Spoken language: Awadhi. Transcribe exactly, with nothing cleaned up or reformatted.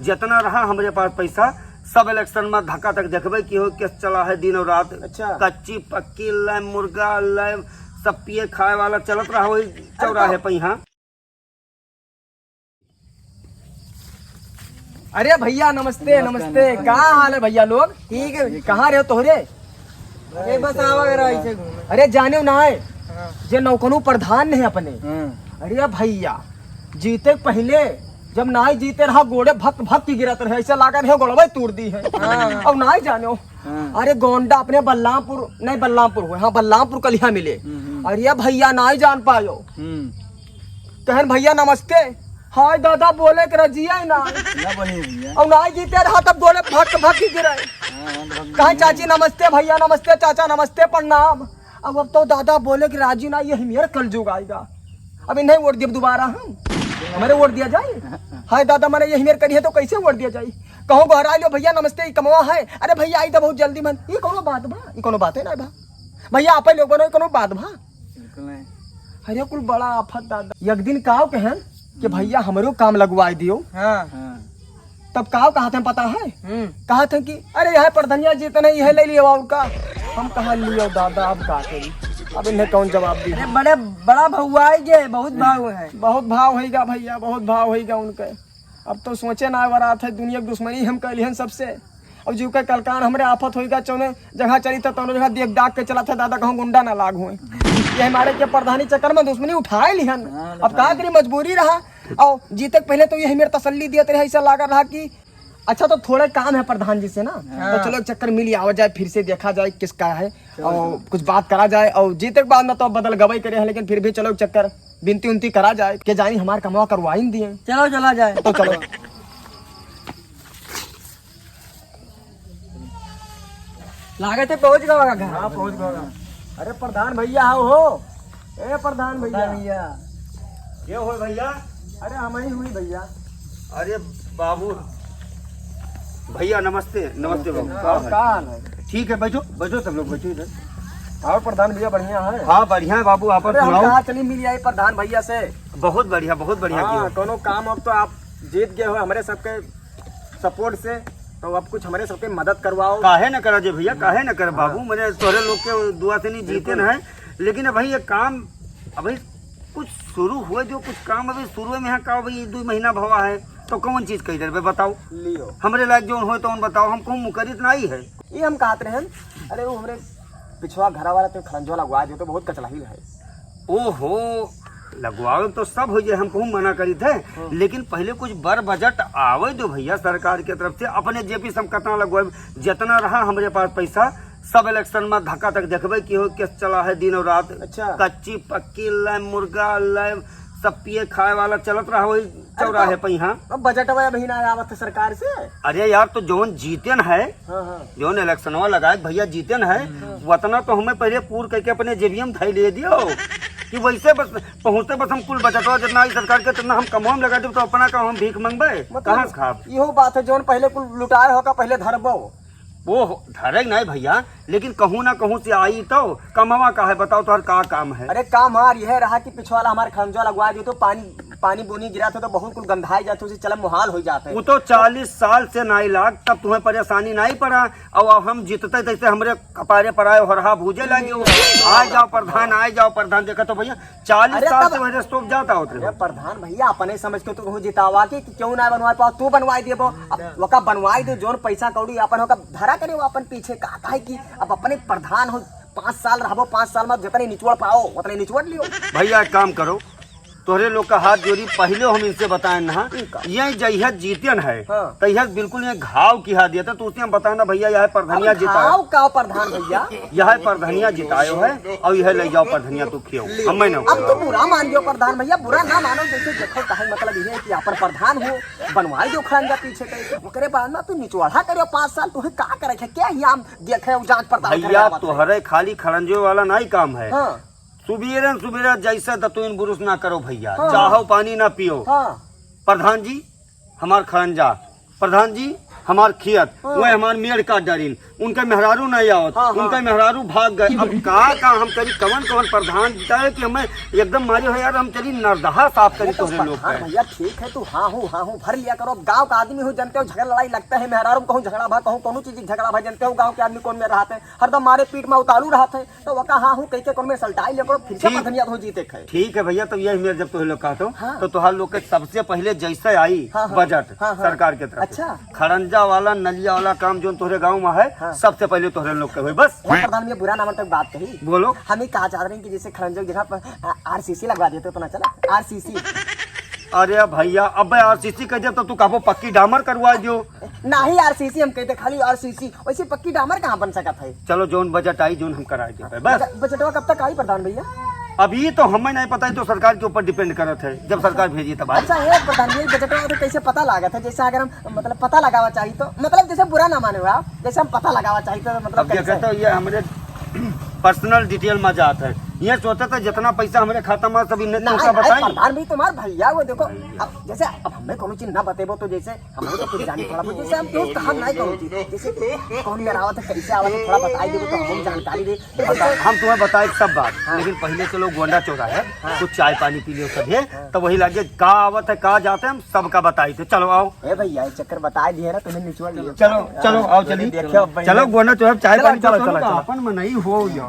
जितना रहा हमरे पास पैसा, सब election में धक्का तक देखबे कि हो, केस चला है दिन और रात। अच्छा। कच्ची पक्की ले, मुर्गा ले, सब पिए खाए वाला चलत रहा, वही चौराहे पे यहाँ। अरे भैया, नमस्ते, नमस्ते, नमस्ते। नमस्ते। का हाल है भैया लोग? ठीक है। कहाँ रहे हो तोहरे? अरे बस आवा करा ऐसे घूमे। अरे जाने ना है, हाँ। जे नौकनू प्रधान नहीं अपने। हाँ। अरे भैया, जीते पहले जब नाई जीते रहा, गोड़े भक भक की गिरत रहे, ऐसे लागा रहे गोड़वा ही तोड़ दी है। हाँ। अब नाई जाने हो। हाँ। अरे गोंडा अपने बलरामपुर, नहीं बलरामपुर हुए, हाँ बलरामपुर कलिया मिले। हम्म, हम्म। अरे भैया नाई जान पायो। हम्म। कहन भैया नमस्ते। हाय दादा बोले के रजिया ही ना। ना बोलिए भैया। और नाई जीते रहा तब गोड़े भक भक की गिरे। हाँ, हाँ, भक कहा भक चाची नमस्ते, भैया नमस्ते, चाचा नमस्ते, प्रणाम। अब, अब तो दादा बोले कि राजी ना, यही मेर कल जुग आएगा। अब इन्हें वोट दिए दोबारा हम, हमारे वोट दिया जाए। हाय दादा, मैंने यही मेर करी है तो कैसे वोट दिया जाए? कहो घर आ लो भैया नमस्ते, ई कमवा है। अरे भैया आई तो बहुत जल्दी मन, ये कोनो बात भा? ये कोनो बात है ना भा? भैया आप लोग बनो, ये कोनो बात भा? बिल्कुल नहीं। अरे कुल बड़ा आफत दादा। एक दिन काव कहन कि हम्म। भैया हमरो काम लगवाए दियो। हाँ। हाँ। तब काव कहत हैं पता है? हम्म। कहत हैं कि अरे यह प्रधनिया जीतन है, यह ले लियो और का। हम कहा लियो दादा, अब का करी, अब इन्हें कौन जवाब दी? अरे बड़े, बड़ा भौआई गए, बहुत भाव है। बहुत भाव होइगा भैया, बहुत भाव होइगा उनके। अब तो सोचे ना वरात है, दुनिया की दुश्मनी हम कैलिहन सबसे। अब जीव के कलकान हमरे आफत होइगा, चौने जगह चली त तौने जगह देख दाग के चलत है दादा, कहूँ गुंडा ना लाग हुए। ये हमारे के प्रधानी चक्कर में दुश्मनी उठाए लिहन। हाँ, अब का करी, मजबूरी रहा। और जीते के पहले तो यही मेरे तसल्ली दियत रहे, ऐसा लागा रहा कि अच्छा तो थोड़े काम है प्रधान जी से ना, हाँ। तो चलो एक चक्कर मिल आवा जाए, फिर से देखा जाए किसका है चलो, और चलो। कुछ बात करा जाए। और जीते के बाद में तो बदल गवाही करे हैं, लेकिन फिर भी चलो एक चक्कर विनती उनती करा जाए, के जानी हमार कमवा करवाइन दिए। चलो चला जाए। तो चलो। लागत है पहुँच गवा घर। हाँ, पहुँच गवा। अरे प्रधान भैया आओ हो। ए प्रधान भैया। प्रधान भैया। के हो भैया? अरे हम ही हुई भैया। अरे बाबू, भैया नमस्ते, नमस्ते बाबू। और का हाल है? ठीक है, बैठो, बैठो सब लोग, बैठो इधर। और प्रधान भैया बढ़िया है? हाँ, बढ़िया है बाबू, आप अरे हम सुनाओ। कहा चली मिल आए प्रधान भैया से। बहुत बढ़िया, बहुत बढ़िया हाँ, किया। कोनो काम अब तो आप जीत गए हो, हमरे सबके support से, तो अब कुछ हमरे सबके मदद करवाओ। काहे न करा जे भैया, काहे न करे बाबू, हाँ। मने तोहरे लोग के दुआ से नहीं जीते बिल्कुल। न है, लेकिन अब भाई ये काम, अब भाई कुछ शुरू हुए जो कुछ काम अभी शुरू में है का भाई, दो महीना भवा है, तो कौन चीज कही देबे बताओ? लियो। हमरे लायक जौन होए तौन बताओ, हम कहूँ मुकरित नहीं है। ये हम कहत रहन, अरे वो हमरे पिछवा घरा वाला तो खड़ंजवा लगवा जो तो बहुत कचलाही है। ओहो, लगवावे तो सब हो जाए, हम कहूँ मना करी थे, हाँ। लेकिन पहले कुछ बड़ बजट आवे दो भैया सरकार के तरफ से, अपने जेबी से हम कतना लगवाए, जितना रहा हमरे पास पैसा, सब election में धक्का तक देखबे कि हो केस चला है दिन और रात। अच्छा। कच्ची पक्की ले, मुर्गा ले, सब पिए खाए वाला चलत रहा वही अरे चौराहे तो पे यहाँ। अब बजटवा अभी ना आवत है सरकार से। अरे यार, तो जौन जीतन है, हाँ, हाँ। जौन इलेक्शनवा लगाए भैया जीतन है, हम्म। वतना तो हमें पहले पूर करके अपने जेबिया में धई ले दियो कि वैसे बस पहुँचते बस हम कुल बजटवा जितना आई सरकार के, उतना हम कमवा में लगा देब, तो अपना काम हम भीख मंगबे, मतलब, कहाँ से खाब? इहो बात है, जौन पहले कुल लुटाए हो का पहले धरबो। वो हो, धरे नहीं भैया, लेकिन कहूँ ना कहूँ से आई तो कमवा का है, बताओ तोहर का काम है? अरे काम हमार यह रहा कि पिछवाला हमार खंजवा लगवा जो तो पानी, पानी बूनी गिरा था तो बहुत कुल गंधाई जाते, उसे चलम मुहाल हो जाते। वो तो चालीस साल से नाई लाग, तब तुम्हें परेशानी नहीं पड़ा। और अब हम जीतते तैसे हमरे कपारे पर आए, होरहा भूजे लगे हो। आ जाओ प्रधान, आ जाओ प्रधान। देखा तो भैया, चालीस अरे साल तब से वजह stop जाता होते अरे हो। प्रधान भैया, अपने समझ के तो कहूँ जितावा के कि क्यों ना बनवा पाओ, तू बनवाई देबो। अब वका बनवाई दे, जोन पैसा कौड़ी अपन होका धरा करे, वो अपन पीछे का, काहे कि अब अपने प्रधान हो, पाँच साल रहबो, पाँच साल में जितने निचोड़ पाओ, उतने निचोड़ लियो। भैया, एक काम करो, तोहरे लोग का हाथ जोड़ी, पहले हम इनसे बताएं ना, ठीक है। ये जहिया जीतन है, हाँ। तहिया बिल्कुल ये घाव किहा दिया था, तो उसे हम बताना, भैया, यह प्रधानिया अब जितायो। घाव का प्रधान भैया? यह प्रधानिया जितायो है, और यह ले जाओ प्रधानिया, तू खियो। हम मैं ना अब तो बुरा मान गयो प्रधान भैया, बुरा ना मानो, जैसे देखो, कहे मतलब ये है कि अपन प्रधान हो, बनवाई दो खड़ंजा पीछे के, ओकरे बाद में तू निचोड़ा करियो पाँच साल, तुम्हें का करे है, क्या ही हम देखे, जांच पड़ताल करे भैया, आवत है। तोहरे खाली खड़ंजो वाला नहीं काम है। हाँ। सुबेरे न सुबेरे जैसे दतुइन बुरुस ना करो भैया, हाँ। चाहो पानी ना पियो। हाँ। प्रधान जी, हमार खड़ंजा, प्रधान जी, हमार खेत, हाँ। वह हमार मेड़ काट डारिन, उनका मेहरारू नहीं आवत, हाँ, हाँ। उनका मेहरारू भाग गए। अब का, का हम करी, कवन, कवन प्रधान जीता है कि हमें एकदम मारे हो यार, हम चली नरदहा साफ करी अरे तो तोहरे लोग प्रधान के। भैया, ठीक है, तू हाँ हूँ, हाँ हूँ भर लिया करो। अब गाँव का आदमी हो, जानते हो, झगड़ा लड़ाई लगता है, मेहरारू में कहूँ झगड़ा भा, कहूँ कोनो चीज झगड़ा भा, जानते हो, गाँव के आदमी कौन में रहते हैं, हरदम मारे पीट में उतारू रहते हैं। तो वका हाँ हूँ कह के कौन में सलटाई ले करो, फिर से ठीक। पथनिया हो जीते खे। ठीक है भैया, तो यही मेरे जब तोहे लोग कहते हो, हाँ। तो तोहार लोग के सबसे पहले जैसे आई हाँ, हाँ। बजट हाँ, हाँ। सरकार के तरफ से, अच्छा। खड़ंजा वाला, नलिया वाला काम जो तोहरे गाँव में है, हाँ। सबसे पहले तोहरे लोग के होई, बस। ए, प्रधान, ये बुरा ना मान तो एक बात कही। बोलो। हम ही कहा चाहत रहे कि जैसे खड़ंजा की जगह पर, आ, आरसीसी लगवा देते तो ना चला, आरसीसी। अरे भैया, अब आरसीसी कह दिया तो तू कहबो पक्की डामर करवा दियो। नाही आरसीसी हम कहते, खाली आरसीसी। वैसे पक्की डामर कहाँ बन सकत है? चलो, जौन बजट आई, जौन हम कराई देबे, बस। बजट-, बजटवा कब तक आई प्रधान भैया? अभी तो हमें नहीं पता है, तो सरकार के ऊपर डिपेंड करत है, जब सरकार भेजी तब आई। अच्छा, ये प्रधान, ये बजटवा तो कैसे पता लागत है? जैसे अगर हम, मतलब, पता लगावा चाही तो, मतलब, जैसे बुरा ना माने आप, जैसे हम पता लगावा चाही तो, मतलब, अब ये कैसे? कहते हो, ये हमरे पर्सनल डिटेल में जात है। ये सोचत है जितना पैसा हमरे खाता में, सब इन्हें ना, तुमका ना, बताई। प्रधान भाई, तुम्हार भैया वो देखो, अब जैसे अब हमें कोनो चीज ना बतेबो तो जैसे हमहू तो कुछ जानी थोड़ा बहुत, जैसे हम दोस्त हम नहीं करो जी, जैसे कौन मेरा आवत है, कैसे आवत है, थोड़ा बताई देबो तो हमहू जानकारी दे। बता, हम तुम्हें बताए सब बात, हाँ। लेकिन पहले चलो गोंडा चौराहे, हाँ। कुछ चाय पानी पी लियो सभे, हाँ। तब वही लागे का आवत है, का जाते हैं, हम सबका बताई थे। चलो आओ। ए भैया, ये चक्कर बताई दिए ना, तुम्हें निचोड़ लियो। चलो, चलो, आओ, चलिए। देखियो अब भैया। चलो, गोंडा चौराहे चाय चलो, पानी चलो, पियो, चलो, चलो। अपन मनई हो यहाँ।